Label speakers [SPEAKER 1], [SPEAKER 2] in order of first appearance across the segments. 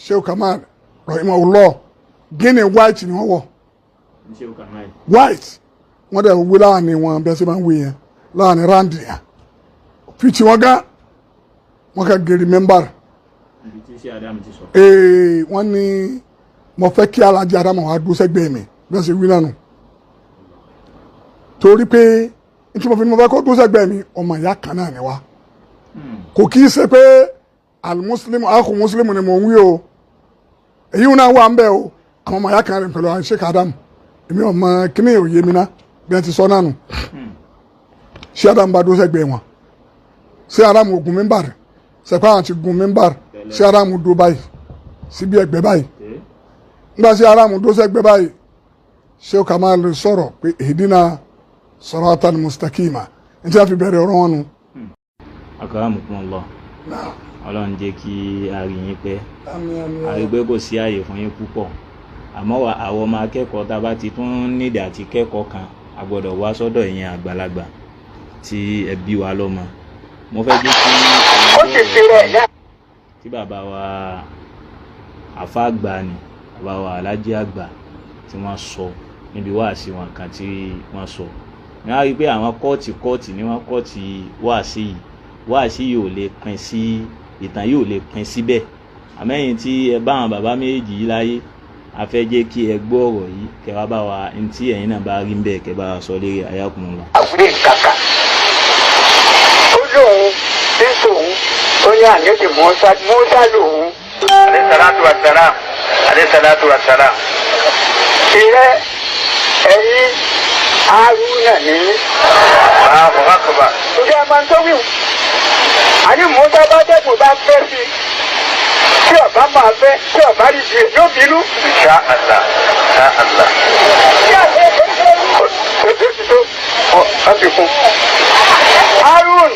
[SPEAKER 1] Sheikh Kamal rahimahullah, gíní white ni wọ́n wọ̀.
[SPEAKER 2] Sheikh Kamal.
[SPEAKER 1] White. Wọ́n dẹ̀ wí láàrin wọn bẹ́ẹ̀ sẹ́ máa ń wí yẹn láàrin round yẹn fi tí wọ́n gán, wọ́n kà gèrè mẹ́mbàrì.
[SPEAKER 2] Ibi tí Sheikh Adam ti sọ.
[SPEAKER 1] Ee, wọ́n ní mo fẹ́ kí Alhaji Adamu wá dúró sẹ́gbẹ̀ẹ́ mi bẹ́ẹ̀ sì wí náà nù, torí pé n tí mo fi ní mo fẹ́ kó dúró sẹ́gbẹ̀ẹ́ mi, ọmọ ìyá kan náà ni wá. Kò kí í ṣe pé alimuslimu akhu muslimu ni mò ń wí o, èyí náà wà ń bẹ̀ o. Àwọn ọmọ ìyá kan rìn pẹ̀lú àwọn Sheikh Adam. Èmi ọmọ kíní òye mi ná bí wọ́n ti sọ náà nù. Sheikh Adam bá dúró sẹ́gbẹ̀ẹ́ wọn, Sheikh Adam gun mímbàrì sẹ́pẹ́, àwọn ti gun mímbàrì. Sheikh Adam dúró báyìí síbi ẹgbẹ́ báyìí. Nígbà tí Adam dúró sẹ́gbẹ́ báyìí, Sheikh Kamal sọ̀rọ̀ pé ihdina siratan mustaqima ní tí a fi bẹ̀rẹ̀ ọ̀rọ̀ wọn nu.
[SPEAKER 2] Akramakumullah, Ọlọ́run jẹ́ kí a rí yín pẹ́. A rí pé kò sí àyè fún yín púpọ̀, àmọ́ àwọn ọmọ akẹ́kọ̀ọ́, tá a bá ti tún nídìí àti kẹ́kọ̀ọ́ kan, a gbọ́dọ̀ wá sọ́dọ̀ ìyẹn àgbàlagbà tí ẹ bí wa lọ́mọ. Mo fẹ́ jẹ́ kí
[SPEAKER 3] Ó sì fi rẹ̀ náà.
[SPEAKER 2] tí bàbá wa àfa àgbà ni, bàbá wa alájí àgbà, tí wọ́n sọ níbi wáàsí wọn kan tí wọ́n sọ ní, wọ́n á rí i pé àwọn kóòtù kóòtù ni wọ́n kóòtù wáàsí yìí. Wáàsí yìí ò lè pín sí ìtàn yìí, ò lè pín síbẹ̀. Àmẹ́yìn tí ẹ bá àwọn bàbá méjì yìí láyé, a fẹ́ jẹ́ kí ẹ gbọ́ ọ̀rọ̀ yìí, kẹ́ wá bá wa ní tí ẹ̀yin náà bá rí ń bẹ̀, kẹ́ bá wa sọ lérí. Ayakumullah.
[SPEAKER 3] Àwúrẹ́ kàkà ó lóun ní tòun, ó ní ànábì Mùsá, Mùsá lòun.
[SPEAKER 4] Alayhi salatu wa salam, alayhi salatu wa salam.
[SPEAKER 3] Ìrẹ́ ẹ̀yin Haruna ní.
[SPEAKER 4] Allahu akbar.
[SPEAKER 3] Ǹjẹ́ ẹ máa ń tó wíwù? Àní Mùsá bá dẹ́kun bá fẹ́ sí i, tí ọba máa fẹ́, tí ọba rí ju yóò bínú.
[SPEAKER 4] Insha Allah, insha Allah.
[SPEAKER 3] Ó ti tó ọ fi kún. Harun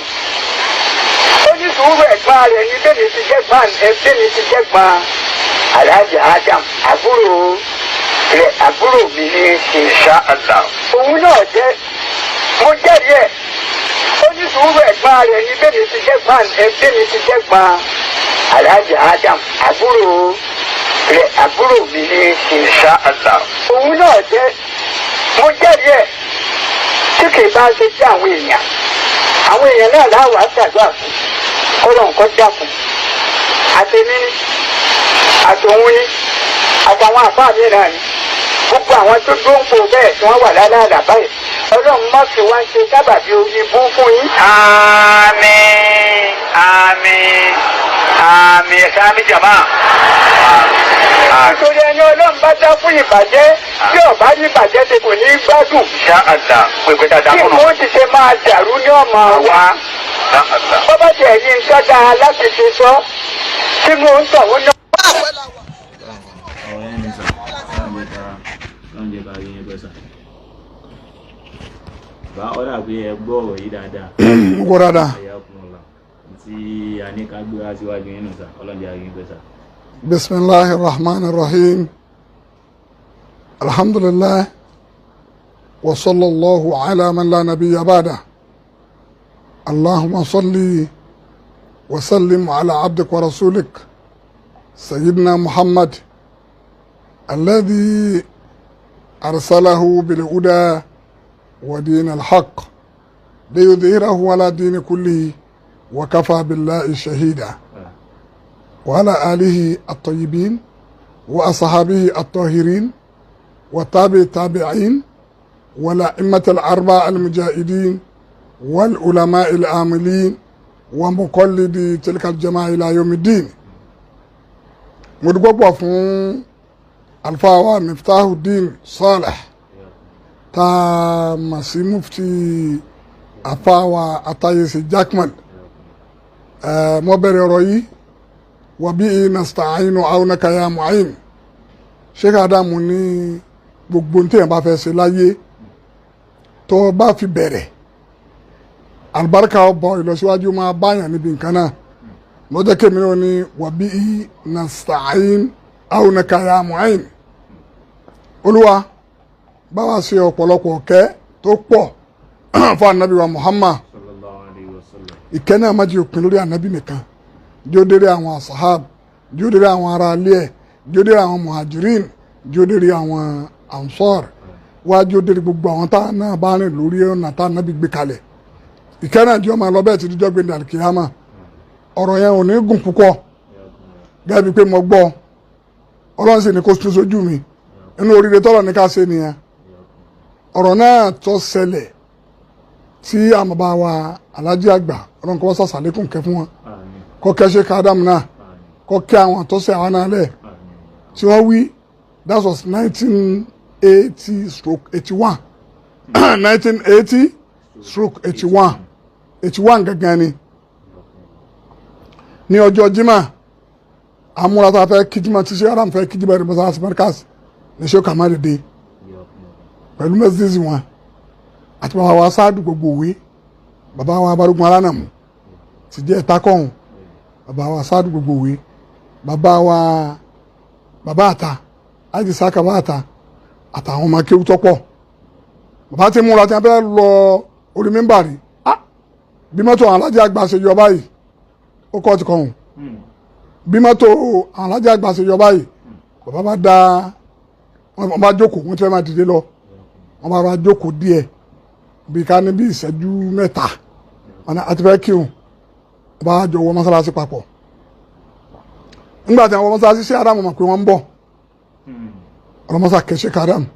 [SPEAKER 3] ó ní sùúrù, ẹ̀gbọ́n rẹ̀ ní bẹ́ẹ̀ ni ti jẹ́ gbọ́n ẹ, bẹ́ẹ̀ ni ti jẹ́ gbọ́n Alhaji Adam, àbúrò rẹ̀, àbúrò mi ní í ṣe.
[SPEAKER 4] Insha Allah.
[SPEAKER 3] Òun náà jẹ́, mo jẹ́rìí ẹ̀. Ó ní sùúrù, ẹ̀gbọ́n rẹ̀ ní bẹ́ẹ̀ ni ti jẹ́ gbọ́n ẹ, bẹ́ẹ̀ ni ti jẹ́ gbọ́n Alhaji Adam, àbúrò rẹ̀, àbúrò mi ní í ṣe.
[SPEAKER 4] Insha Allah.
[SPEAKER 3] Òun náà jẹ́, mo jẹ́rìí ẹ̀. Tí kì í bá ṣe sí àwọn èèyàn, àwọn èèyàn náà láwàá ṣàdúrà fún kọ́lọ̀ nǹkan dákun, àtẹ̀mí ni, àtòun ni, àtàwọn àfáà mi náà ni, gbogbo àwọn tó dúró ń po bẹ́ẹ̀ tí wọ́n wà lálàálà báyìí, Ọlọ́run má fi wá ṣe sábàbí orí ibú fún yín.
[SPEAKER 4] Àmín, àmín, àmín. Ẹ sáà mi jàmá.
[SPEAKER 3] Nítorí ẹni Ọlọ́run bá dá fún ìbàjẹ́, tí ọ̀bá ní ìbàjẹ́ ti kò ní í gbádùn.
[SPEAKER 4] Insha Allah. Pèpè dáadáa
[SPEAKER 3] Tí
[SPEAKER 4] fún un.
[SPEAKER 3] nǹkan ti ṣe máa dàrú ní ọmọ wa.
[SPEAKER 4] Insha Allah.
[SPEAKER 3] Bọ́bá tiẹ̀ ní nǹkan dáa láti ṣe sọ tí mo ń tọ̀hún náà.
[SPEAKER 2] Ọ̀rọ̀ yẹn ni sà. Ọlọ́run jẹ́ ká rí yín pẹ́, sà. Bá ọ̀dà pé ẹ gbọ́ ọ̀rọ̀ yìí dáadáa.
[SPEAKER 1] Mo kọ́ dáadáa.
[SPEAKER 2] Ayakumullah, tí a ní ká gbéra síwájú yín nù sà. Ọlọ́run jẹ́ ká rí yín pẹ́, sà.
[SPEAKER 1] بسم الله الرحمن الرحيم، الحمد لله وصلى الله على من لا نبي بعده. اللهم صل وسلم على عبدك ورسولك سيدنا محمد الذي أرسله بالهدى ودين الحق ليظهره على الدين كله وكفى بالله شهيدا، وعلى آله الطيبين وأصحابه الطاهرين وتابع التابعين والأئمة الأربعة المجاهدين والعلماء العاملين ومقلدي تلك الجماعة إلى يوم الدين. Mo dúpẹ́ pọ̀ fún àlùfáà wa Miftahuddin Saleh, tá a mọ̀ sí Mufti àfáà wa Atayese Jackman. Mo bẹ̀rẹ̀ ọ̀rọ̀ yìí, wa bihi nasta'inu awnaka ya mu'in. Sheikh Adamu ní gbogbo ní téèyàn bá fẹ́ ṣe láyé, tó o bá fi bẹ̀rẹ̀, alibarika ọbọ̀, ìlọsíwájú máa báyàn níbi nǹkan náà. Mo jẹ́ kémi náà ní wa bihi nasta'in awnaka ya mu'in. Olúwa báwa ṣe ọ̀pọ̀lọpọ̀ ọ̀kẹ́ tó pọ̀ fún anabi wa Muhammad.
[SPEAKER 2] Sallallahu alayhi wa sallam.
[SPEAKER 1] Ìkẹ́ náà má jẹ́ òpin lórí anabi nìkan, jẹ́ ó déré àwọn asahab, Jẹ́ ó dérí àwọn ará ilé ẹ̀, jẹ́ ó dérí àwọn muhajirin, jẹ́ ó dérí àwọn ansar, wá jẹ́ ó dérí gbogbo àwọn tá náà bá rìn lórí ọ̀nà tá náà bí gbé kalẹ̀. Ìkẹ́ náà jẹ́ ó máa lọ bẹ́ẹ̀ tí díjọ́ gbé ní alikiyama. Ọ̀rọ̀ yẹn ò ní gùn púpọ̀, gẹ́gẹ́ bíi pé mo gbọ́, Ọlọ́run sì ní kó tún sójú mi inú oríire tọ́lọ̀ ní ká ṣe nìyẹn. Ọ̀rọ̀ náà tó ṣẹlẹ̀ tí àmọ̀bá wa Alhaji àgbà, Ọlọ́run kó wá sàṣàlékún kẹ́ fún wọn, kó kẹ́ ṣe kádàmù náà, kó kẹ́ àwọn tó ṣe àwọn náà lẹ̀ tí wọ́n wí. That was 1980/81, 1980/81, 81 gangan ni. Ní ọjọ́ jimá amúratá fẹ́ kíjìmá tí ṣe aram fẹ́ kíjìmá rẹ̀ mọ́sálásí Markaz ní ṣé kàmá dìde pẹ̀lú mẹ́sìlẹ́sì wọn àti bàbá wa sáàdù gbogbo òwe, bàbá wa abarugun alánàmù ti jẹ́ ẹ̀ta kọ́hún, bàbá wa sáàdù gbogbo òwe, bàbá wa bàbá àta ájì sáka bàbá àta àtàwọn ọmọ akéwù tọ́pọ̀. Bàbá ti múra tí wọ́n fẹ́ lọ orí mímbàrí, bí mọ́tò àwọn alájà àgbà ṣe yọ báyìí, ó kọ́ ti kọ́hún. Bí mọ́tò àwọn alájà àgbà ṣe yọ báyìí, bàbá bá da, wọ́n bá jókòó, wọ́n ti fẹ́ máa dìde lọ, wọ́n bá ra jókòó díẹ̀ bí ká ní bí ìṣẹ́jú mẹ́ta, wọn àti fẹ́ kírun. Wọ́n bá jọ wọ mọ́sálásí papọ̀. Nígbà tí àwọn mọ́sálásí ṣe Ádámù mọ̀ pé wọ́n ń bọ̀, ọlọ́mọ́sá kẹsẹ́ kádàmù,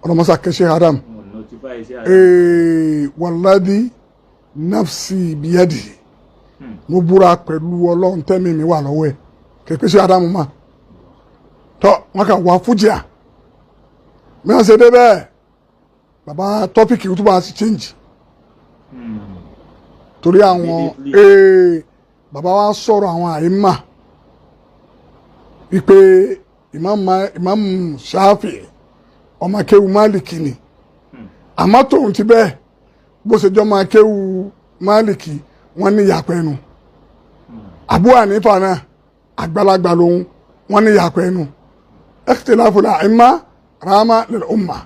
[SPEAKER 1] ọlọ́mọ́sá kẹsẹ́ Ádámù. Wàládì nafsi biyadi, mo búra pẹ̀lú Ọlọ́run tẹ́mi mi wà lọ́wọ́ ẹ̀, kẹ̀kẹ́ ṣe Ádámù mà tọ́ wọn kà wá fújìá. Mìíràn ṣe dé bẹ́ẹ̀, bàbá tọ́pìkì tó bá ti change torí àwọn bàbá wa sọ̀rọ̀ àwọn àìmà wípé Imam Shafi ọmọ akéwu Máàlìkì ni, àmọ́ tóun ti bẹ́ẹ̀ bó ṣe jọ́ ọmọ akéwu Máàlìkì, wọ́n ní ìyàpẹ́ ẹnu. Abu Hanifa náà àgbàlagbà lòun, wọ́n ní ìyàpẹ́ ẹnu. Ikhtilafu al-a'imma rahma lil umma.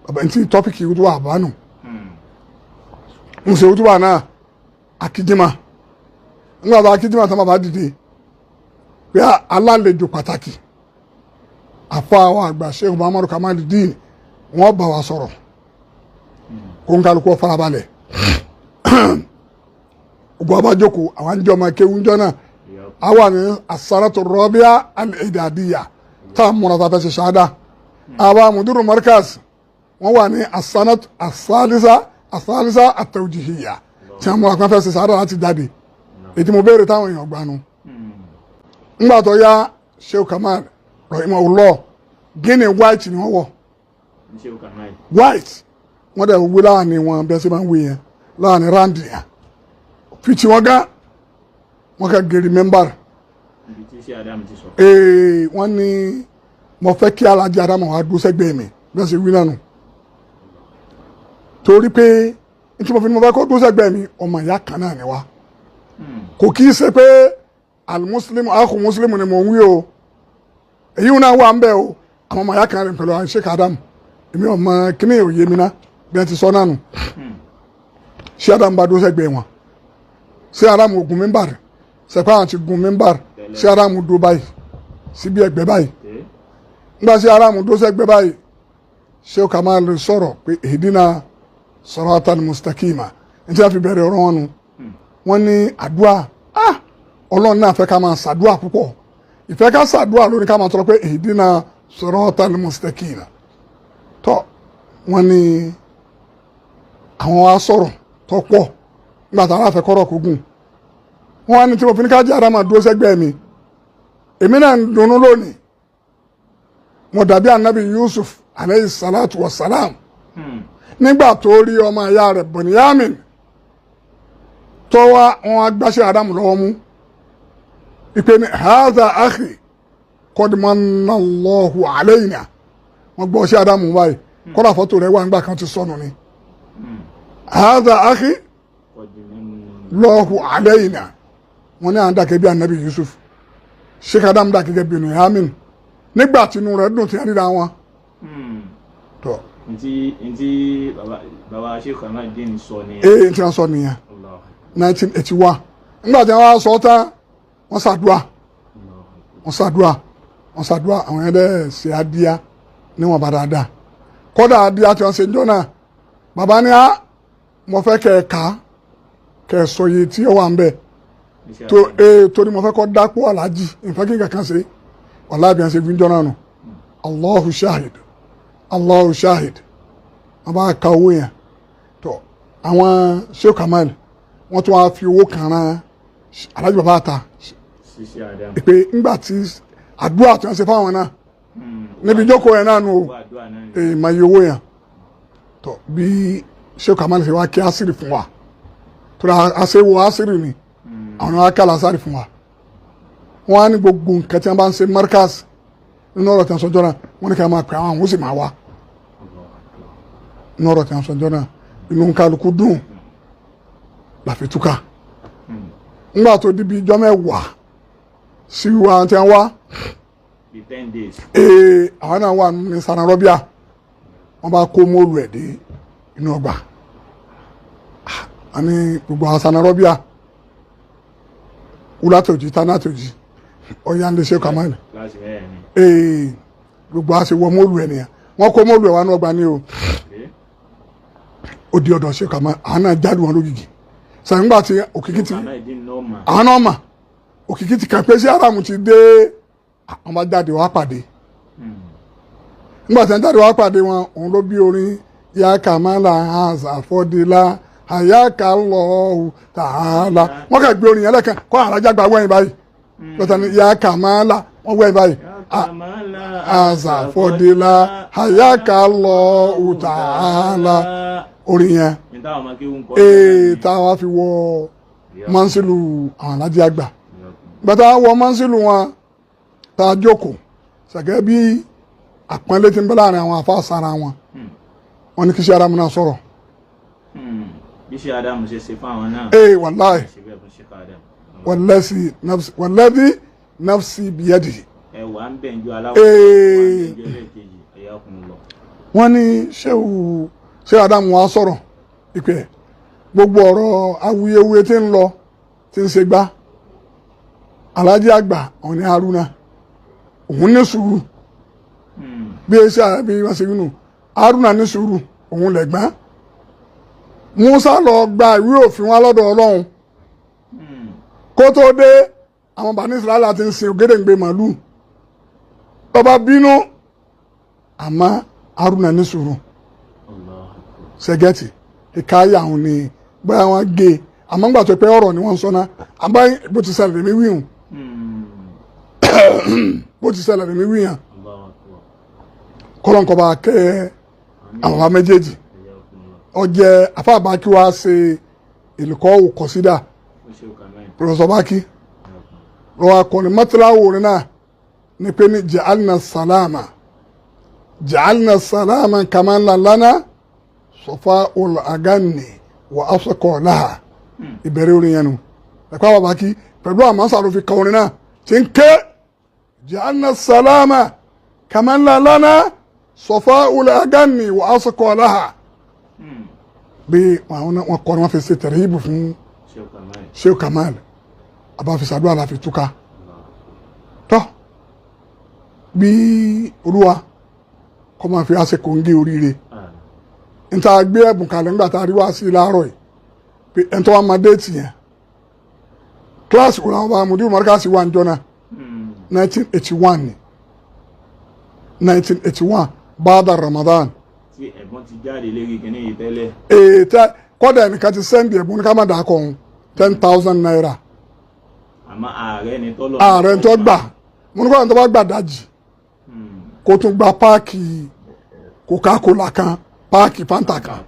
[SPEAKER 1] Bàbá ntí tọ́pìkì wútu wà bánu nse wútu wà náà akíjímà. Ńgbà tó akíjímà tó bàbá dìde pé alálejò pàtàkì, àfa àwọn àgbà Sheikh Muhammadu Kamaludin, wọ́n bá wa sọ̀rọ̀, kó ń kálukú farabalẹ̀. Gbogbo abájókòó àwọn àjọ ọmọ akéwù ńjọ náà àwa ní asaratu rọ́bíà al-idadiyya tá a múra tá a fẹ́ ṣe ṣáádà. Àwa mudiru markaz wọ́n wà ní asanat asalisa asalisa atawjihiyya tí a múra kan fẹ́ ṣe ṣáádà láti jáde. Ètí mo béèrè táwọn èèyàn gbanu. Ńgbà tó yá, Sheikh Kamal rahimahullah, guinea white ni wọ́n wọ̀, white wọ́n dẹ̀ wí láàrin wọn bí ẹ ṣe máa ń wí yẹn láàrin ráǹdì yẹn fìtì wọn gán, wọn kà gèrè mẹ́mbàrà. Wọ́n ní mo fẹ́ kí Alhaji Adamu wa dúró sẹ́gbẹ̀ẹ́ mi bí wọ́n ṣe wí náà nù, torí pé ntí mo fi ní mo fẹ́ kó dúró sẹ́gbẹ̀ẹ́ mi, ọmọ ìyá kan náà ni wá. Kò kí í ṣe pé alimusilimu akhu musilimu ni mò ń wí o, èyí náà wà ń bẹ̀ o, àwọn ọmọ ìyá kan rẹ̀ pẹ̀lú Sheikh Adamu. Èmi ọmọ kíní òye mi ná bí wọ́n ti sọ náà nù. Sheikh Adamu bá dúró sẹ́gbẹ̀ẹ́ wọn, Sheikh Adamu ogun mímbàrì sẹ́pẹ́ àwọn ti gun mímbàrì, Sheikh Adamu dúró báyìí síbi ẹgbẹ́ báyìí. Nígbà Sheikh Adamu dúró sẹ́gbẹ́ báyìí, Sheikh Kamal sọ̀rọ̀ pé ihdina siratal mustaqima, ní tí wọ́n fi bẹ̀rẹ̀ ọ̀rọ̀ wọn nu. Wọ́n ní àdúrà, Ọlọ́run náà fẹ́ ká máa ṣàdúrà púpọ̀, ìfẹ́ ká ṣàdúrà lórí ká máa tọrọ pé ihdina siratal mustaqima. Tọ́ wọ́n ní àwọn wa sọ̀rọ̀ tó pọ̀ nígbà tí aláfẹ́ kọ́rọ̀ kó gùn. Wọ́n á ní tí mo fi ní ká jẹ́ Adamu dúró sẹ́gbẹ̀ẹ́ mi, èmi náà ń dunnú lónìí, mo dàbí anabi Yusuf aleyhi salatu wa salam nígbà tó rí ọmọ ìyá rẹ̀ Bunyamin tó wá wọn agbáṣẹ́ Adamu lọ́wọ́ mú ìpè ní hadha akhi qad manna Allahu alayna. Wọ́n gbọ́ sí Adamu báyìí, kọ́lá fọ́tò rẹ̀ wà nígbà kan ti sọnù ni. Hadha akhi Allahu alayna. Wọ́n ní à ń dàkẹ́ bí anabi Yusuf, Sheikh Adamu dàkẹ́ bí Bunyamin nígbà tí inú rẹ̀ dùn tí wọ́n ríra wọn. Tọ́
[SPEAKER 2] ntí baba Sheikh Kamaludin sọ nìyẹn.
[SPEAKER 1] Ee, ntí wọ́n sọ nìyẹn 1981. Nígbà tí wọ́n sọ tán, wọ́n ṣàdúrà. Wọ́n ṣàdúrà, wọ́n ṣàdúrà, àwọn yẹn dẹ́ ṣe adíá níwọ̀n bá dáadáa. Kódà adíá tí wọ́n ṣe ń jọ́ náà, bàbá ní á mo fẹ́ kẹ́ ẹ kà á, kẹ́ ẹ sọ iye tí ó wà ń bẹ̀ tó ee, torí mo fẹ́ kọ́ dápò aláàjì, nfẹ́ kí n kankan ṣe wàláhì bí wọ́n ṣe fi ń jọ́ náà nù. Allahu shahid, Allahu shahid. Wọ́n bá ka owó yẹn tó àwọn Sheikh Kamal, wọ́n tún wá fi owó kan rán aláàjì bàbá àta
[SPEAKER 2] Ṣíṣe Adam.
[SPEAKER 1] pé ńgbà tí àdúrà tí wọ́n ṣe fáwọn náà níbi ìjókòó yẹn náà nù o,
[SPEAKER 2] Owó àdúrà náà ni.
[SPEAKER 1] èyí máa yẹ owó yẹn tó bí Sheikh Kamal ṣe wá kí asiri fún wa, tó rà àṣewò asiri ni àwọn náà wá kí alásàrì fún wa. Wọ́n á ní gbogbo nǹkan tí wọ́n bá ń ṣe markaz nínú ọ̀rọ̀ tí wọ́n sọjọ́ náà, wọ́n ní kí wọ́n máa pè àwọn, àwọn ó sì máa wá. Nínú ọ̀rọ̀ tí wọ́n sọjọ́ náà, inú kálukú dùn láfi túká. Ńgbà tó di bí ijọ́ 10 sí wa tí wọ́n wá
[SPEAKER 2] Bí 10 days.
[SPEAKER 1] Ee, àwọn náà wà ní sanarọ́bíà, wọ́n bá kó móòlù ẹ̀ dé inú ọgbà. A ní gbogbo àwọn sanarọ́bíà wúlátòjì tánátòjì ọ̀yà ń lè ṣe kàmáìlì.
[SPEAKER 2] Kíláàsì mẹ́rin ni.
[SPEAKER 1] Ee, gbogbo a ṣe wọ móòlù ẹ̀ nìyẹn, wọ́n kó móòlù ẹ̀ wá ní ọgbà ní o.
[SPEAKER 2] Okay.
[SPEAKER 1] Ó di ọ̀dọ̀ ṣe kàmáìlì, àwọn náà jáde wọn lójijì sàǹgbà tí òkìkí ti
[SPEAKER 2] Bàbá ìdí náà mà.
[SPEAKER 1] àwọn náà mà òkìkí ti kàn pé sí aráàmù ti dé, àwọn bá jáde wá pàdé. Nígbà tí wọ́n jáde wá pàdé wọn, òun ló bí orin ya kàmálà àzàfọ́dìlà àyàkà lọ́hù tààlà. Wọ́n kàn gbé orin yẹn lẹ́ẹ̀kan kọ́ àràjà gba wẹ́yìn báyìí lọ́tà ní ya kàmálà, wọ́n wẹ́yìn báyìí àzàfọ́dìlà àyàkà lọ́hù tààlà, orin yẹn.
[SPEAKER 2] Ní táwọn ọmọ kéwù ń kọ́.
[SPEAKER 1] Ee, táwa fi wọ mọ́nsílù àwọn alájí àgbà, gbàtà wọ mọ́nsílù wọn tá a jókòó sàgẹ́ bí àpọ́nlé tí ń bẹ láàrin àwọn àfa sára wọn, wọn ní kí ṣe aramu náà sọ̀rọ̀.
[SPEAKER 2] Bí ṣe Adamu ṣe ṣe fáwọn náà.
[SPEAKER 1] Ee, wàláì.
[SPEAKER 2] Ṣe bẹ́ẹ̀ fún Sheikh Adam.
[SPEAKER 1] Wàlẹ́sì nafsi wàlẹ́dí nafsi biyadi.
[SPEAKER 2] Ẹ wà ń bẹ̀ ń ju aláwọ̀.
[SPEAKER 1] Ee.
[SPEAKER 2] Wà ń bẹ̀ ń ju ẹlẹ́ẹ̀kejì. Ẹ̀yà ọkùnrin lọ.
[SPEAKER 1] Wọ́n ní ṣéwù ṣé adamu wa sọ̀rọ̀ ìpè gbogbo ọ̀rọ̀ awuyewuye tí ń lọ tí ń ṣe gbá alájí àgbà òun ní Haruna, òun ní sùúrù bí ẹ ṣe àbí wọ́n ṣe wínú Haruna ní sùúrù, òun lẹ̀gbọ́n Musa lọ gba ìwé òfin wa lọ́dọ̀ Ọlọ́run kó tó dé, àwọn bàní Israẹli ti ń sin ògédèǹgbè màlúù, bàbá bínú, àmọ́ Haruna ní sùúrù. Sẹgẹtì ìkáyà òun ni bóyá wọn gé e, àmọ́ ńgbà tó pé ọ̀rọ̀ ni wọ́n ń sọ náà, àmọ́ bó ti ṣẹlẹ̀ lèmi wíhùn, bó ti ṣẹlẹ̀ lèmi wíhàn, kọ́lọ́nkọ́ba kẹ́ àwọn bàbá méjèèjì ọjẹ́ afáàbákí wa ṣe ìlùkọ́ òkọ̀sídà. Pọfẹsọ Bákí lọ́wọ́ akọni mọ́tíláwò rẹ̀ náà ní pé ní ja'alna salama, ja'alna salama kama lana sọfá ol agani wà afọkọ láha. Ìbẹ̀rẹ̀ orin yẹn nu ẹ̀kọ́ bàbá kí pẹ̀lú àmọ́sà ló fi kọ orin náà tí ń ké ja'alna salama kama lana sọfá ol agani wà afọkọ láha. Bí àwọn wọn kọ́ ni wọ́n fi ṣe tẹ̀rẹ̀ ibù fún Sheikh Kamal abáfisadúrà la fi túká tọ́ bí olúwa kọ́ máa fi àṣekò ń gé oríire níta gbé ẹ̀bùn kalẹ̀ nígbà tá a rí wá sí i láàárọ̀ yìí pé ẹni tó wá máa déètì yẹn kíláàsì kò láwọn bá mudiru markasi wà ń jọ náà 1981 ni, 1981 bada Ramadan.
[SPEAKER 2] Tí ẹ̀gbọ́n ti jáde lérí kíní yìí tẹ́lẹ̀.
[SPEAKER 1] Ètè kọ́dà ẹnìkan ti sẹ́ndì ẹ̀bùn ní ká má dàá kọ́ ọ̀hún ₦10,000.
[SPEAKER 2] Àmọ́ ààrẹ ni tọ́lọ̀.
[SPEAKER 1] Ààrẹ tó gbà mo ní kó àwọn tó bá gbà dájì kó tún gba páàkì Coca-Cola kan, páàkì Fanta kan,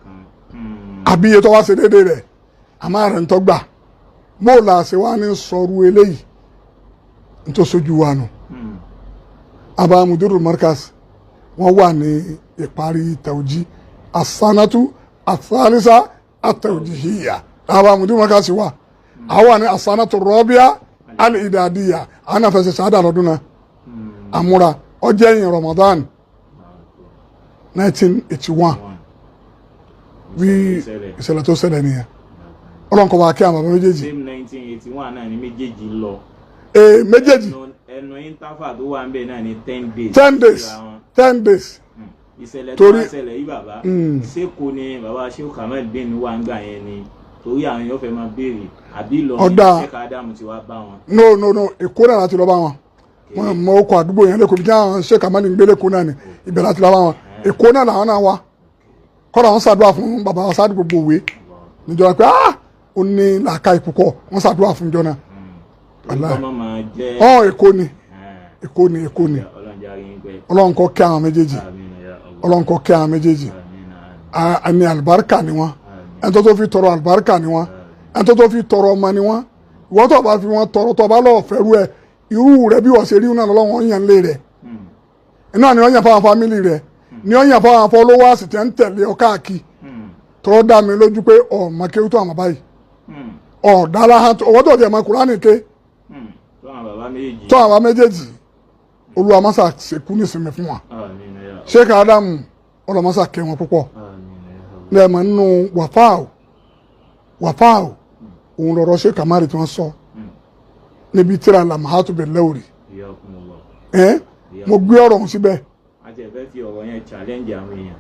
[SPEAKER 1] àbí iye tó wá ṣe déédéé rẹ̀, àmọ́ ààrẹ tó gbà mo là ṣe wá ní sọ̀rọ̀ eléyìí nítorí sojú wa nù. Àbá mudiru markaz wọ́n wà ní ìparí tàwùjí asanatu asalisa atawjihiya, àbá mudiru markaz wà àwọn ní asanatu rọ́bíà alìdàdíyà, àwọn àfẹsẹ̀ sáádà lọ́dún náà àmúra ọjọ́ ẹ̀yìn Ramadan 1981 bí ìṣẹ̀lẹ̀ tó ṣẹlẹ̀ nìyẹn. Ọlọ́nkọ́ wa kí àwọn bàbá méjèèjì.
[SPEAKER 2] Same 1981 náà ni méjèèjì lọ.
[SPEAKER 1] Ee méjèèjì.
[SPEAKER 2] Ẹnu intafa tó wà ń bẹ̀ náà ní 10 days.
[SPEAKER 1] 10 days.
[SPEAKER 2] Síra wọn.
[SPEAKER 1] 10 days.
[SPEAKER 2] Ìṣẹ̀lẹ̀ tó wá ṣẹlẹ̀ yìí, bàbá, sẹ́kọ̀ọ́ ni bàbá Sheikh Kamal bin wà ń gbà yẹn ni, torí àwọn èèyàn fẹ́ máa béèrè, àbí Ìlọrin
[SPEAKER 1] Ọ̀dà.
[SPEAKER 2] Sheikh Adam ti wá bá wọn?
[SPEAKER 1] No, no, no, Èkó náà láti lọ bá wọn. Wọn mọ ọkọ àdúgbò yẹn lẹ́kọ̀ọ́ bí tí àwọn Sheikh Kamal ń gbé lẹ́kọ̀ọ́ náà ni, ibẹ̀ láti lọ bá wọn. Èkó náà làwọn náà wá kọ́ra, wọn ṣàdúrà fún bàbá wa sáà gbogbo òwe níjọba pé, ah, ó ní làákà ìpúpọ̀. Wọn ṣàdúrà fún jọ náà.
[SPEAKER 2] Torí
[SPEAKER 1] Wàláhì.
[SPEAKER 2] kọ́ mọ́ máa jẹ́.
[SPEAKER 1] Ọ Èkó ni, Èkó ni, Èkó ni.
[SPEAKER 2] Ọlọ́run jẹ́ àrí yín pẹ́.
[SPEAKER 1] Ọlọ́run kó kẹ́ àwọn méjèèjì.
[SPEAKER 2] Àmín ya Allah.
[SPEAKER 1] Ọlọ́run kó kẹ́ àwọn méjèèjì.
[SPEAKER 2] Àmín, àmín.
[SPEAKER 1] Àmì àlùbáríkà ni wọn. Ẹni tó tó fi tọrọ àlùbáríkà ni wọn, ẹni tó tó fi tọrọ ọmọ ni wọn. Ìwọ́n tó bá fi wọn tọrọ, tó bá lọ́ọ̀ fẹ́rú ẹ, irú rẹ bí wọ́n ṣe rí náà lọ́wọ́ yàn lé rẹ̀ iná ni wọ́n yàn fáwọn family rẹ̀ ni wọ́n yàn fáwọn followers tẹ́ ń tẹ̀lé ọ káàkiri. Tọrọ dá mi lójú pé ọ̀ mọ kéwú tó àwọn báyìí, ọ̀ dára hàn ọwọ́ tó tiẹ̀ mọ Kùránì ké.
[SPEAKER 2] Tó àwọn bàbá méjì.
[SPEAKER 1] Tó àwọn méjèèjì, Olúwa mọ́sà ṣekú nísìnyí fún wa.
[SPEAKER 2] Àmín ya Allah.
[SPEAKER 1] Sheikh Adam, ọlọmọsà kẹ́ wọn púpọ̀.
[SPEAKER 2] Àmín ya Allah.
[SPEAKER 1] Lẹ́ẹ̀mọ̀ nínú wàfáà wàfáà òun lọ̀rọ̀ Sheikh Kamari tí wọ́n sọ níbi tíra Lamahatu Bẹ̀lẹ́wìrì.
[SPEAKER 2] Iyakumullah.
[SPEAKER 1] Ẹ́ mo gbé ọ̀rọ̀ ọ̀hún síbẹ̀.
[SPEAKER 2] A ti fẹ́ fi ọ̀rọ̀ yẹn challenge àwọn èèyàn.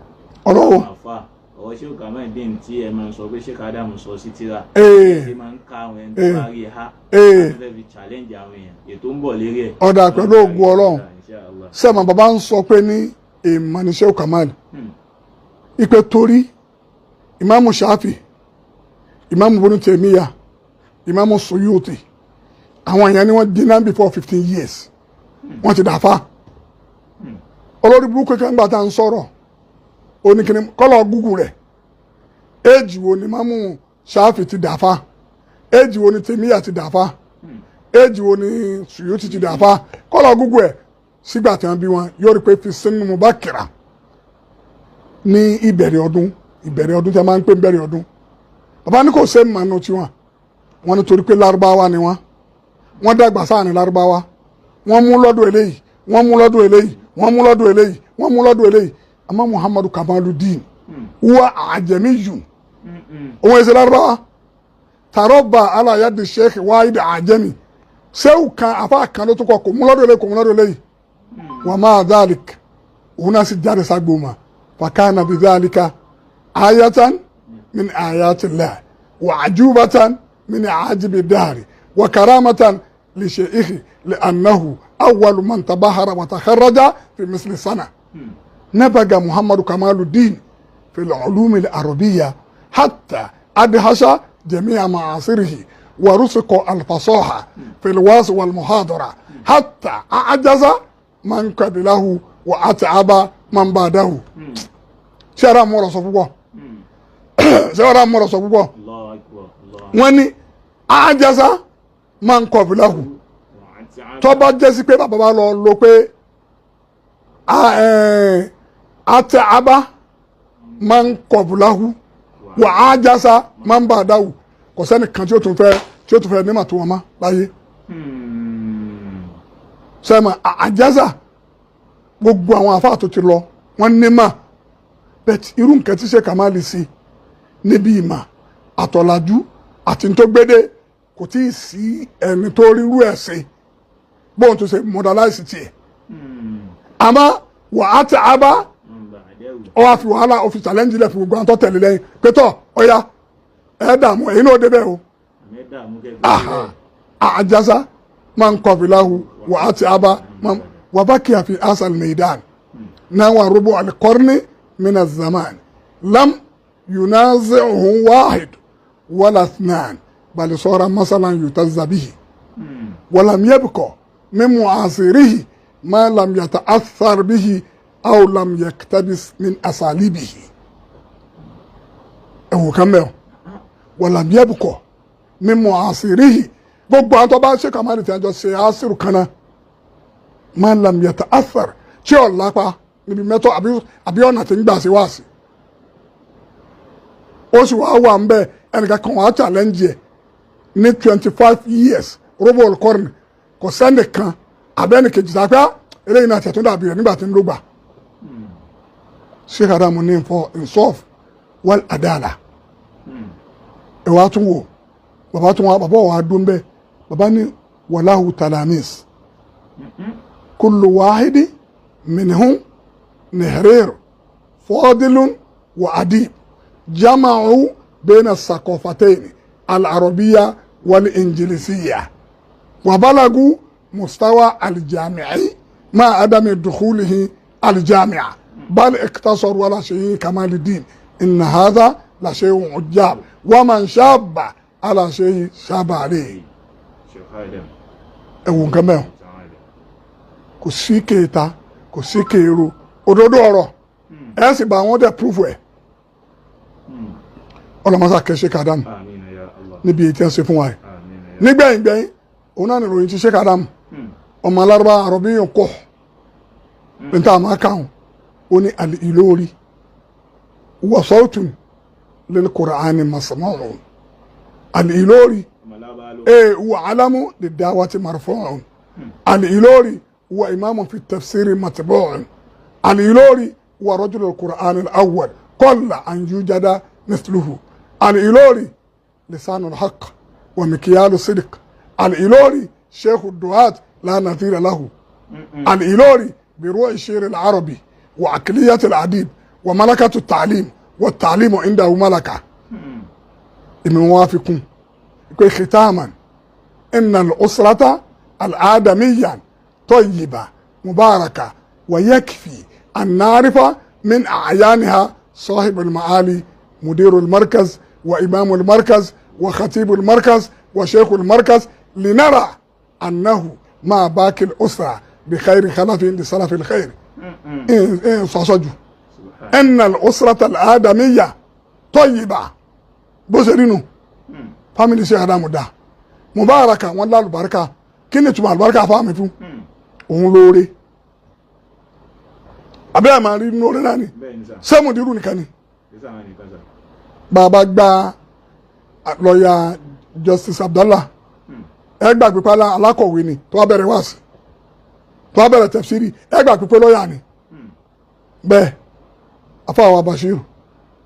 [SPEAKER 1] Ọ̀rọ̀ o.
[SPEAKER 2] Àfa ọ̀rọ̀ Sheikh Kamal bin tí ẹ máa ń sọ pé Sheikh Adam sọ sí tíra, ṣe máa ń ka àwọn ẹni tó bá rí ha.
[SPEAKER 1] Ee.
[SPEAKER 2] A fẹ́ fi challenge àwọn èèyàn, ètò ń bọ̀ lérí ẹ̀.
[SPEAKER 1] Ọ̀dà, pẹ̀lú ògùn Ọlọ́run.
[SPEAKER 2] Inshallah.
[SPEAKER 1] Sẹ́mọ̀ bàbá ń sọ pé ní èèmọ̀ ní Sheikh Kamal ipe torí Ìmáàmù Shafi, Ìmáàmù Ibn Taymiyyah, Ìmáàmù Suyuti, àwọn èèyàn ni wọ́n dínà before 15 years, wọ́n ti dàfa olórí burúkú kan gbà tá à ń sọ̀rọ̀ oníkìní kọ́lọ̀ gúgù rẹ̀. Éèjì wo ni Ìmáàmù Shafi ti dàfa? Éèjì wo ni Taymiyyah ti dàfa? Éèjì wo ni Suyuti ti dàfa? Kọ́lọ̀ gúgù ẹ̀ sígbà tí wọ́n bí wọn, yóò rí pé fi sínú mubakira ní ìbẹ̀rẹ̀ ọdún, ìbẹ̀rẹ̀ ọdún tí a máa ń pè ní bẹ̀rẹ̀ ọdún. Bàbá ní kò ṣe mànú tiwọn, wọn ní torí pé Lárúbáwá ni wọn, wọ́n dàgbà sáà ní Lárúbáwá, wọ́n mú lọ́dọ̀ eléyìí, wọ́n mú lọ́dọ̀ eléyìí, wọ́n mú lọ́dọ̀ eléyìí, wọ́n mú lọ́dọ̀ eléyìí. Àmọ́ Muhammadu Kamaludin wúwa àjẹmíyù, òun ẹsẹ̀ Lárúbáwá tàrọ́bà aláyàdì Sheikh Wahid àjẹmí sẹ́wù kan, afa kan ló tún kọ, kò mú lọ́dọ̀ eléyìí, kò mú lọ́dọ̀ eléyìí. Wa máa dhalik, òun náà sì jáde ságbó ma fakana bi dhalika ayatan min ayatillah wa ajubatan min ajibi dahri wa karamatan li sheikhi li'annahu awwalu man tabahara wa takharraja fi misli sana nabaga Muhammadu Kamaluddin fi al-ulum al-arabiyya hatta adhasha jami'a ma'asirihi wa rusuqa al-fasaha fi al-was wal muhadara hatta a'jaza man qablahu wa at'aba man ba'dahu. Ṣé ara mọ̀rọ̀ sọ púpọ̀? Ṣé ara mọ̀rọ̀ sọ púpọ̀?
[SPEAKER 2] Allahu akbar, Allahu.
[SPEAKER 1] Wọ́n ní a'jaza man qablahu. Tó bá jẹ́ sí pé bàbá wa lọ lo pé at'aba man qablahu wa a'jaza man ba'dahu, kò sẹ́ni kan tí ó tún fẹ́ tí ó tún fẹ́ nímọ̀ tó wọn mọ́ láyé. Sẹ́mi àjẹsà gbogbo àwọn àfáà tó ti lọ, wọ́n ní mà bẹ́ẹ̀. Irú nǹkan tí Sheikh Kamali sí níbi ìmọ̀ àtọ̀làjú àti tó gbédé, kò tí ì sí ẹni tó rírú ẹ̀ ṣe bóun tó ṣe modernize tiẹ̀. Àmọ́ wà á tẹ abá, ọ wá fi wàhálà, ó fi challenge lẹ̀ fún gbogbo àwọn tó tẹ̀lé lẹ́yìn pétọ́ ọ̀ya ẹ̀ dààmú ẹ̀yin náà débẹ̀ o. Àjàsá man qabilahu wa at'aba man wa baqiya fi asal maidan nawa rubu al-qarni min az-zaman lam yunazi'uhu wahid wala ithnan bal sara masalan yutazza bihi wa lam yabqa min mu'asirihi ma lam yata'athar bihi aw lam yaktabis min asalibihi. Ẹ̀wò kan mẹ́wọ̀, wa lam yabqa min mu'asirihi, gbogbo àwọn tó bá ṣe kàmáàlì tí a jọ ṣe àṣírù kan náà, ma lam yata'athar, tí ò lápa níbi mẹ́tọ́ àbí ọ̀nà tí ń gbà sí wáàsí, ó sì wáá wà ń bẹ, ẹnìkan kan wàá challenge ẹ̀ ní 25 years, robo olùkọ́rin, kò sẹ́ni kan àbẹ́ni kejì sápẹ́ eléyìí náà tẹ̀tún dàbí rẹ̀ nígbà tí ń ló gbà. Sheikh Adamu ní nfọ insaf wal adala. Ẹ wàá tún wò bàbá tún wà, bàbá wà á dún bẹ́ẹ̀. Bàbá ní وله تلاميذ كل واحد منهم نهرير فاضل وأديب جمعوا بين الثقافتين العربية والإنجليزية وبلغوا مستوى الجامعي مع عدم دخوله الجامعة بل اقتصروا على شيء كمال الدين إن هذا لشيء عجاب ومن شاب على شيء شاب عليه.
[SPEAKER 2] Sheikh Adam.
[SPEAKER 1] Ẹ̀wọ̀n nǹkan mẹ́wọ̀n
[SPEAKER 2] Sheikh Adam.
[SPEAKER 1] kò sí kéèta, kò sí kéèrò, òdodo ọ̀rọ̀ ẹ̀ sì bá wọn dẹ̀ púrúfù ẹ̀. Ọlọ́mọsá kẹ́ Sheikh Adam
[SPEAKER 2] Àmín ya Allah.
[SPEAKER 1] níbi èyí tí wọ́n ṣe fún wa yìí.
[SPEAKER 2] Àmín ya.
[SPEAKER 1] Nígbẹ̀yìn gbẹ̀yìn, òun náà nìròyìn ti Sheikh Adam, ọmọ alárúbá àròbíyàn kọ níta àmà káwọn ó ní al-Ilori wa sawtun lil Qur'ani masma'un al-Ilori
[SPEAKER 2] Ọmọ lábá ló.
[SPEAKER 1] ee wa alamu lid-da'wati marfu'un al-Ilori wa imamu fi tafsiri matbu'un al-Ilori wa rajulu al-Qur'an al-awwal qalla an yujada mithluhu al-Ilori لسان الحق ومكيال الصدق الإيلوري شيخ الدعاة لا نظير له الإيلوري بروح الشعر العربي وعقلية الأديب وملكة التعليم والتعليم عنده ملكة موافق. ختاما إن الأسرة الآدمية طيبة مباركة ويكفي أن نعرف من أعيانها صاحب المعالي مدير المركز وإمام المركز وخطيب المركز وشيخ المركز لنرى أنه مع باقي الأسرة بخير خلف لسلف الخير. إيه إيه صاصجو.
[SPEAKER 2] Subhan.
[SPEAKER 1] إن الأسرة الآدمية طيبة بوسرينو family ṣe Adamu dá mubaraka wọn lálùbáríkà. Kí ni ìtumọ̀ àlùbáríkà fáàmì fún òun lóore abẹ́ àmà rí inú oore náà ni?
[SPEAKER 2] Bẹ́ẹ̀ ni sà.
[SPEAKER 1] Sẹ́mùdírù nìkan ni?
[SPEAKER 2] Kì í sàwọn nìkan sà.
[SPEAKER 1] Bàbá gba lọ́ọ̀yà Justice Abdallah, ẹ gbàgbé pálá alákọ̀wé ni tó wá bẹ̀rẹ̀ wáàsí, tó wá bẹ̀rẹ̀ tẹ̀fsírì, ẹ gbàgbé pé lọ́ọ̀yà ni. Bẹ́ẹ̀ afáwa Bashir.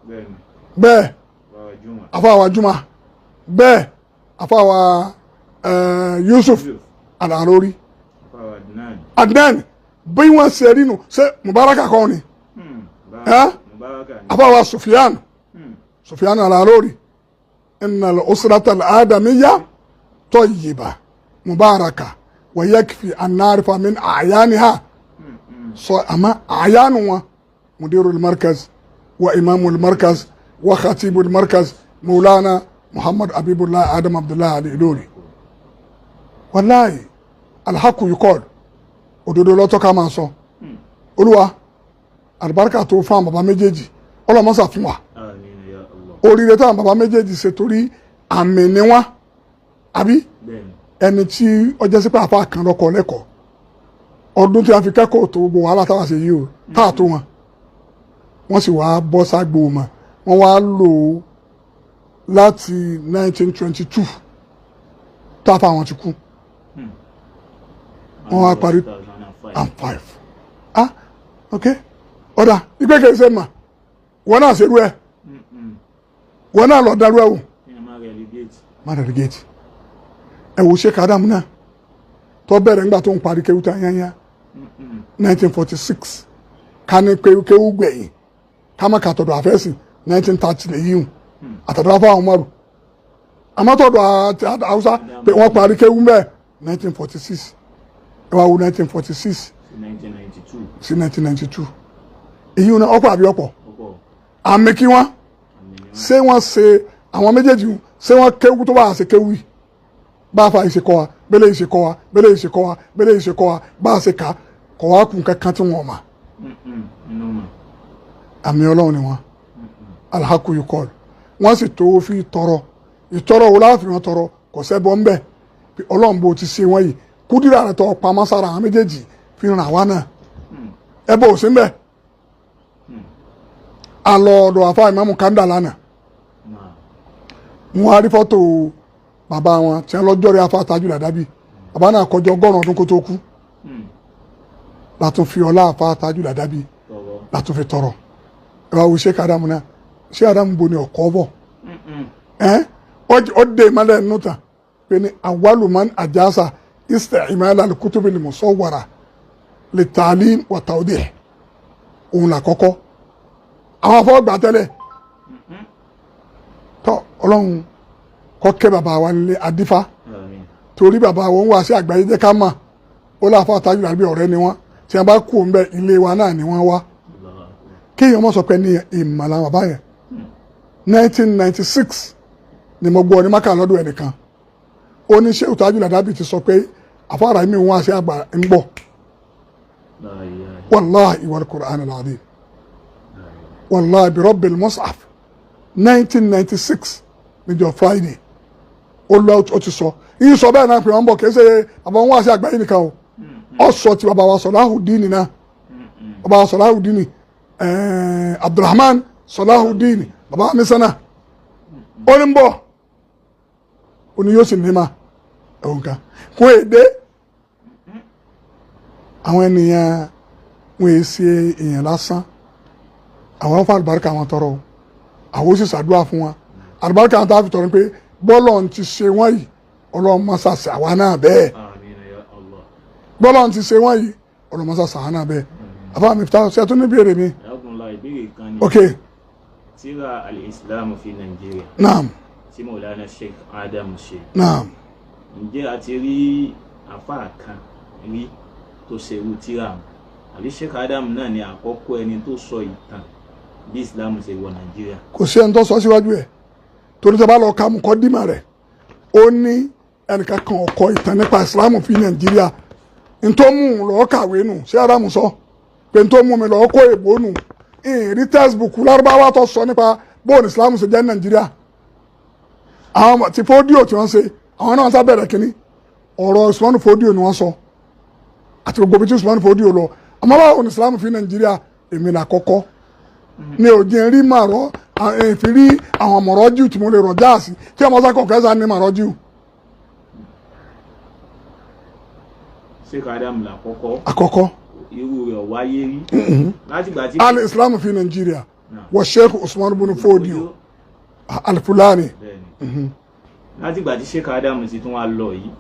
[SPEAKER 2] Bẹ́ẹ̀ ni.
[SPEAKER 1] Bẹ́ẹ̀
[SPEAKER 2] Bàbá Juma.
[SPEAKER 1] afáwa Juma, bẹ́ẹ̀ afáwa Yusuf
[SPEAKER 2] Yusuf.
[SPEAKER 1] Al-Arori.
[SPEAKER 2] Bàbá Adnan.
[SPEAKER 1] Adnan, bí wọ́n ṣe rí nu ṣe mubaraka kọ́ ni. Eh?
[SPEAKER 2] Mubaraka ni.
[SPEAKER 1] Afáwa Sufyan, Sufyan Al-Arori. Inna al-usrata al-adamiyya tayyiba mubaraka wa yakfi an na'rifa min a'yaniha so ama a'yanu wọn mudiru al-markaz wa imamu al-markaz wa khatibu al-markaz maulana Muhammad Habibullah Adam Abdullah Al-Ilori. Wallahi, alhaku yukol, òdodo lọ́tọ́ ká máa sọ. Olúwa, àlùbáríkà tó fún àwọn bàbá méjèèjì, ọlọ́mọ́sà fún wa.
[SPEAKER 2] Àmín ya Allah.
[SPEAKER 1] Oríire táwọn bàbá méjèèjì ṣe, torí àmì ni wọ́n, àbí?
[SPEAKER 2] Bẹ́ẹ̀ ni.
[SPEAKER 1] Ẹni tí ọjọ́ sípò àfa kan lọ́kọ̀ lẹ́kọ̀ọ́ ọdún tí a fi kẹ́kọ̀ọ́ tó gbogbo wàhálà táwa ṣe yìí o táà tó wọn, wọ́n sì wá bọ́ ságbo mọ́ wọ́n wá lò ó láti 1922 táfà wọn ti kú, wọ́n wá parí
[SPEAKER 2] 2005.
[SPEAKER 1] And five, ah, ok, ọ̀dà ìgbẹ́kẹ̀ ṣe mà wọ́n náà ṣerú ẹ̀, wọ́n náà lọ darú ẹ̀ wò.
[SPEAKER 2] Kí ni máa relegate?
[SPEAKER 1] Má relegate. Ẹ wò ṣe kàdámù náà tó bẹ̀rẹ̀ ńgbà tó ń parí kéwú tá yányá 1946, ká ní kéwú gbẹ̀yìn, ká má kàtọ̀dọ̀ àfẹ́sìn 1930 lè yíhun àtọ̀dọ̀ afọ àwọn ọmọrù àmọ́tọ̀dọ̀ àti Haúsá pé wọ́n parí kéwú mẹ́ 1946. Ẹ wá wo 1946
[SPEAKER 2] Sí 1992.
[SPEAKER 1] sí 1992, èyí wọn ọ̀pọ̀ àbí ọ̀pọ̀?
[SPEAKER 2] Ọ̀pọ̀.
[SPEAKER 1] Àmì kí wọ́n
[SPEAKER 2] Àmì ni wọ́n.
[SPEAKER 1] Ṣé wọ́n ṣe àwọn méjèèjì, ṣé wọ́n kéwú tó bá a ṣe kéwú yìí, bá a fa ìṣe kọ́ wa, bẹ́lẹ̀ ìṣe kọ́ wa, bẹ́lẹ̀ ìṣe kọ́ wa, bẹ́lẹ̀ ìṣe kọ́ wa, bá a ṣe kà kọ́ wa kún kankan tí wọ́n mà?
[SPEAKER 2] Nínú mọ̀.
[SPEAKER 1] Àmì ọlọ́run ni wọ́n, alhaku yukọ́l, wọ́n sì tó fi tọrọ ìtọrọ wo láàfin wọn tọrọ, kò sẹ́bọ̀ ńbẹ pé ọlọ́run bó ti ṣe wọ́n yìí, kúdírà rẹ̀ tọ́ pamọ́ sára àwọn méjèèjì fi ràn wá náà, ẹ bọ̀ òsín bẹ́ẹ̀. Alọ́ ọ̀dọ̀ àfa ìmáàmù kanda lánàá.
[SPEAKER 2] Náà.
[SPEAKER 1] Wọn á rí fọ́tò bàbá wọn tí wọn lọ́jọ́ rí afa tajú làdábì, bàbá náà kọjá 100 ọdún kó tó kú. Látún fi ọlá àfa tajú làdábì
[SPEAKER 2] Tọrọ.
[SPEAKER 1] látún fi tọrọ. Ẹ wá wo ṣé kàdámù náà, ṣé àdámù bo ni ọkọ bọ ẹ ọ dé ìmọ̀lẹ̀ nínú tán pé ní awaluman àjàsà isti'mal al-kutub al-musawwara lit-ta'lim wa tawdih, òun là kọ́kọ́ àwọn afọwọ́gbà tẹ́lẹ̀. Tọ́ Ọlọ́run kọ́ kẹ́ bàbá wa nílé adífá, torí bàbá wọn wá sí àgbáyé jẹ́ ká mà ó láfa Tajul Adabi ọ̀rẹ́ ni wọ́n, tí wọ́n bá kú òun bẹ́ẹ̀ ilé wa náà ni wọ́n wá. Kéèyàn mọ̀ sọ pé ní ìmọ̀ làwọn bàbá yẹn. 1996 ni mo gbọ́ ní maka lọ́dọ̀ ẹnìkan, ó ní Shehu Tajul Adabi ti sọ pé àfárá mi wọ́n á sí àgbà ń bọ̀. Wàláhi wal Qur'an al-azim, wàláhi bi rabbil mushaf, 1996 níjọ́ Friday ó lọ ó ti sọ yìí sọ bẹ́ẹ̀ náà pé wọ́n bọ̀, kì í ṣe bàbá wọn wá sí àgbáyé nìkan o, ọ sọ ti bàbá wa Salahuddin náà, bàbá wa Salahuddin, Abdulrahman Salahuddin, bàbá mi sẹ́nà, ó ní ń bọ̀, ó ní yóò sì ní ma ẹ̀wọ̀n kan kún èdè. Àwọn ènìyàn wọn èyí ṣe èèyàn lásán, àwọn afa àlùbáríkà wọn tọrọ o, àwọn ó sì ṣàdúrà fún wọn. Àlùbáríkà wọn tá a fi tọrọ pé bọ́lọ̀ ń ti ṣe wọ́n yìí, Ọlọ́run má ṣàṣà àwa náà bẹ́ẹ̀. Bọ́lọ̀ ń ti ṣe wọ́n yìí, Ọlọ́run má ṣàṣà àwa náà bẹ́ẹ̀. Àfa mi ta ṣe tún ní béèrè mi. Ok.
[SPEAKER 2] Tírà al-Islam fi Nàìjíríà.
[SPEAKER 1] Naam.
[SPEAKER 2] Tí Mawlana Sheikh Adam ṣe.
[SPEAKER 1] Naam.
[SPEAKER 2] Ǹjẹ́ a ti rí àfa kan rí tó ṣe irú tírà wọn? Àbí Sheikh Adam náà ni àkọ́kọ́ ẹni tó sọ ìtàn bí Islam ṣe wọ Nàìjíríà?
[SPEAKER 1] Kò sí ẹni tó sọ síwájú ẹ̀, torí tó bá lọ ka mùkọ́ dìmà rẹ̀, ó ní ẹnìkan kan ọkọ ìtàn nípa Islam fi Nàìjíríà, ntọ́ mú un lọ́ọ́ kàwé nù. Ṣé Adam sọ pé ntọ́ mú mi lọ́ọ́ kó èbó nù? Ìrí textbook lárúbáwá tó sọ nípa bóun Islam ṣe jẹ́ Nàìjíríà. Àwọn ti fódíò tí wọ́n ṣe, àwọn náà sábẹ̀rẹ̀ kínní ọ̀rọ̀ Usman fódíò ni wọ́n sọ àti gbogbo bí tí Usman fódíò lọ. Àmọ́ báwo ni Islam fi Nàìjíríà, èmi là kọ́kọ́ ní òjì rí màrọ́ èfi rí àwọn mọ̀rọ́jù tí mo lè rọ̀ jáàsì tí ọmọ sákọ̀ kẹsà ní màrọ́jù.
[SPEAKER 2] Sheikh Adam là kọ́kọ́.
[SPEAKER 1] Àkọ́kọ́.
[SPEAKER 2] Irú rẹ̀ wáyé rí. Látìgbà tí.
[SPEAKER 1] Al-Islam fi Nàìjíríà wọ Sheikh Usman bin Fodio Al-Fulani.
[SPEAKER 2] Látìgbà tí Sheikh Adam ti tún wá lọ yìí,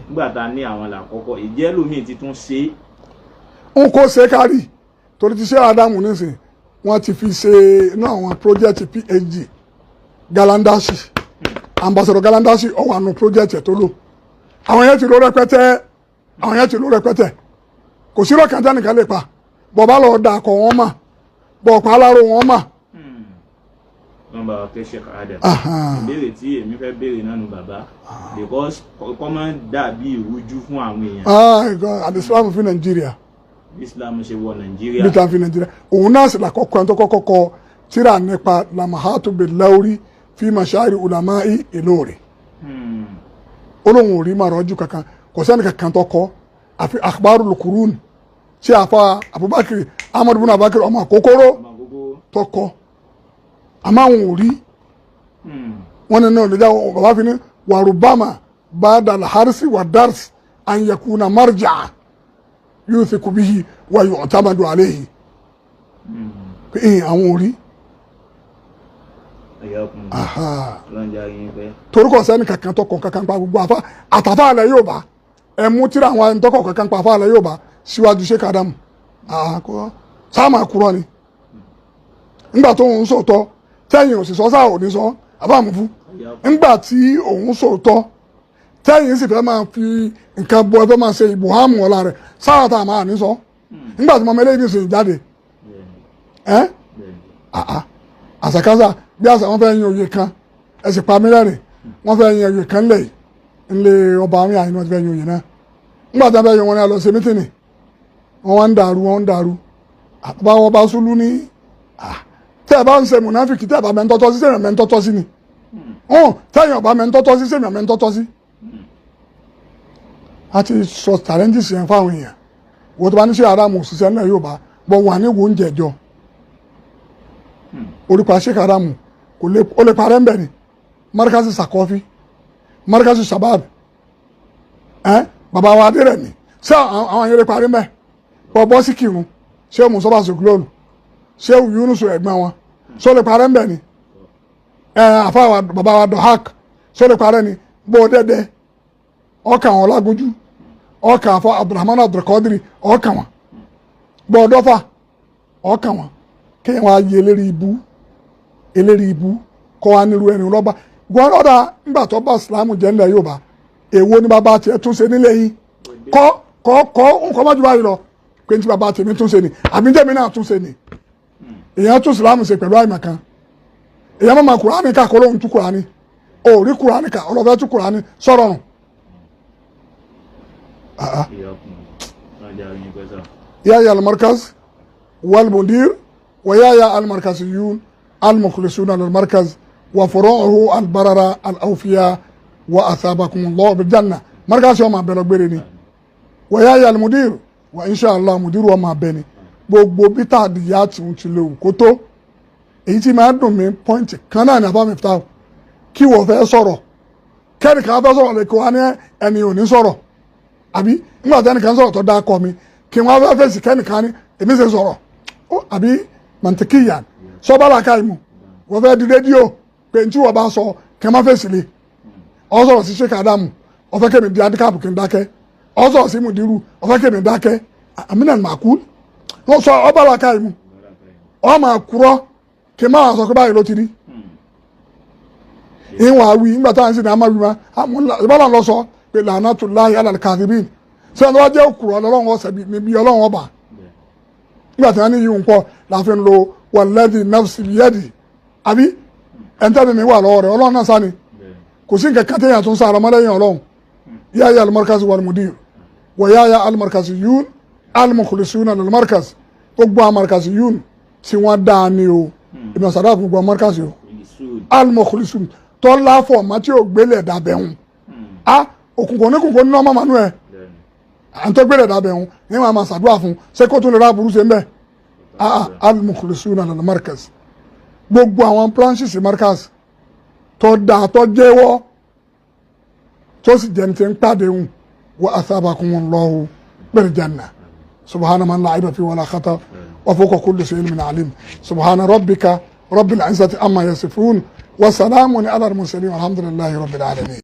[SPEAKER 2] nígbà tá a ní àwọn là kọ́kọ́, ìjẹ́ lómi ti tún ṣe.
[SPEAKER 1] N kò ṣe kárí torí ti Sheikh Adam nísìnyí wọ́n ti fi ṣe inú àwọn project PhD Galandasi, ambassador Galandasi ó wà nù project tó lò. Àwọn yẹn ti lò rẹpẹtẹ, àwọn yẹn ti lò rẹpẹtẹ, kò sí lọ́kàn tẹ́nìkan lè pa bọ̀bá lọ dà kọ̀ wọ́n mà bọ̀ pa aláró wọ́n mà.
[SPEAKER 2] Wọ́n bá wa kẹ́ Sheikh Adam. Ìbéèrè tí èmi fẹ́ béèrè náà nu bàbá, because kọ́ máa ń dàbí ìrújú fún àwọn èèyàn.
[SPEAKER 1] Al-Islam fi Nàìjíríà.
[SPEAKER 2] Islam ṣe wọ Nàìjíríà.
[SPEAKER 1] Islam fi Nàìjíríà, òun náà sì làkọ́kọ́ ẹni tó kọ́kọ́ kọ tírà nípa lamahatu bilawri fi mashari ulama'i Ìlọrin. Ó lóun ò rí màrọ́jú kankan, kò sẹ́ni kankan tó kọ́ àfi akhbarul qurun tí a fa Abubakar Ahmadu bin Abubakar ọmọ àkókòrò tó kọ́, àmọ́ àwọn ò rí wọn ní náà lè bàbá fi ní wàrúbámà ba'da al-harsi wa dars an yakuna marja'a yuthiqu bihi wa yu'tamadu alayhi. Pé àwọn ò rí. Torúkọ sẹ́ni kankan tọkọ̀ kankan pa gbogbo àfa àtàfà àlẹ́ yóò bá ẹ mú tíra àwọn tọkọ̀ kankan pa àfa àlẹ́ yóò bá síwájú Sheikh Adam. Sáàmà kúrọ́ ni ńgbà tó ń sòótọ́ tẹ́yìn ò sì sọ sáà ò ní sọ àbámu fún. Ńgbà tí òun sòótọ́ tẹ́yìn sì fẹ́ máa fi nǹkan bọ ẹ fẹ́ máa ṣe ìbùhámù ọ̀la rẹ̀ sáà tá a máa ní sọ. Ńgbà tí mo mọ eléyìí sì jáde ẹ́ àṣàkáṣà bí àṣà wọn fẹ́ yin oyè kan ẹ sì pa mí lẹ́rìn, wọ́n fẹ́ yin oyè kan lẹ̀ ńlẹ̀ ọba àmì àyìn wọn ti fẹ́ yin oyè náà. Ńgbà tí wọ́n fẹ́ yin wọn ni a lọ ṣe mítìnì, wọ́n wá ń dàrú, wọ́n ń dàrú. Àbáwọ̀ bá Sùlù ní tẹ́ ẹ bá ń ṣe mùnáfíkì tẹ́ ẹ bá mẹ́ńtọ́tọ́ sí sẹ́yìn mẹ́ńtọ́tọ́ sí ni tẹ́yìn ọba mẹ́ńtọ́tọ́ sí sẹ́yìn mẹ́ńtọ́tọ́ sí. A ti sọ challenges yẹn fáwọn èèyàn wọ́n tó bá ní ṣe Adam òṣìṣẹ́ náà yóò bá bọ̀ wà ní wo oúnjẹ jọ orúkọ Sheikh Adam kò lè ó lè parẹ́ ń bẹ̀ ni Markazi Sakofi, Markazi Shabab, bàbá wa Adérẹ̀mí ṣé àwọn yẹn lè parí ń bẹ̀ bọ́ bọ́ sí kírun ṣé Mùsọ́bà Sògúlóòlù ṣé Yunusu ẹ̀gbọ́n wọn ṣó lè parẹ́ ń bẹ̀ ni àfa wa bàbá wa Dohak ṣó lè parẹ́ ni bó dẹ́dẹ́ ọkàn àwọn ọlágójú Ọkàn àfọ Abdulrahman Abdulkadiri, ọkàn wọn gbọ́dọ̀fà, ọkàn wọn kéèyàn wá yé eléri ibú, eléri ibú kọ́ wa nílùú ẹni rọ́bà gbọ́dọ̀dà. Ńgbà tó bá Ìsìlámù jẹ́ ńlẹ̀ Yorùbá, èwo ni bàbá tiẹ̀ tún ṣe nílẹ̀ yìí? Kọ́ kọ́ kọ́ nǹkan má ju báyìí lọ pé ní tí bàbá tèmi tún ṣe ni, àbí jẹ́mi náà tún ṣe ni. Èèyàn tún Ìsìlámù ṣe pẹ̀lú àìmọ̀ kan. Èèyàn má ma Kùránì ká kọ́ lóhun tú Kùránì, òòrí Kùránì ká ọlọ́fẹ́ tú Kùránì sọ̀rọ̀ rùn. يا المركز والمدير ويا المركزيون المخلصون للمركز وفروعه البررة الأوفياء، وأثابكم الله بالجنة. مركز يوم بلغبرني ويا المدير، وإن شاء الله مدير وما بني gbogbo bítà àdìyá tí ń ti lè wù kó tó. Èyí tí máa ń dùn mí, point kan náà ní abámi fìtá kí wọ́n fẹ́ sọ̀rọ̀, kẹ́nìkan fẹ́ sọ̀rọ̀ lè kó wa ní ẹni ò ní sọ̀rọ̀, àbí nígbà tí ẹnìkan sọ̀rọ̀ tó dáa kọ mi kí wọ́n fẹ́ fèsì, kẹ́nìkan ní èmi ṣe sọ̀rọ̀ ó àbí mọ̀ntìkìyà sọ́bàlà káìmù. Wọ́n fẹ́ di rédíò pé ntí wọ́n bá sọ kí wọ́n má fèsì lé. Ọ sọ̀rọ̀ sí Sheikh Adamu, ó fẹ́ kémi di adikapu kí n dákẹ́. Ọ sọ̀rọ̀ sí Mudiru, ó fẹ́ kémi dákẹ́. Amina makul wọ́n sọ ọbàlà káìmù. Ọ máa kúrọ́ kí n máa sọ pé báyìí ló ti rí. Ìwọ̀n àwì nígbà táwọn sì ní amáwí ma ìbálà lọ sọ pé la'natullahi ala al-kadhibin. Sẹ́yìn tó bá jẹ́ òkúrọ̀ ọlọ́run ọ̀sẹ̀ bí ọlọ́run ọba nígbà tí wọ́n ní yìí ń pọ̀ láàfin lo walladhi nafsi biyadi, àbí ẹ̀ńtẹ́mi mi wà lọ́wọ́ rẹ̀, ọlọ́run náà sani kò sí nǹkan kátẹ́yìn tó ń sára ọmọlẹ́yìn ọlọ́run. Yáyà al-markaz wal-mudir wa yáyà al-markaziyun al-mukhlisuna lil-markaz, gbogbo al-markaziyun tí wọ́n dáa ní o ìmọ̀ sàdá fún gbogbo al-markaz o al-mukhlisun tọ́lá fọ̀ ọ̀ma tí ò gbélé dàbẹ̀ ń a òkùnkùn oníkùnkùn nínú ọmọ manuel à ń tó gbélé dàbẹ̀ ń ní wọn máa ṣàdúrà fún ṣé kó tún lè ra burú ṣe ń bẹ̀. Al-mukhlisuna lil-markaz, gbogbo àwọn branches markaz tó dáa tó jẹ́wọ́ tó sì jẹ́ ní ti ń pàdé ń wa athabakumullahu bil janna. Subhana man la ayba fi wala khata wa fawqa kulli shay'in min alim. Subhana rabbika rabbil izzati amma yasifun wa salamun ala al-mursalin walhamdulillahi rabbil alamin.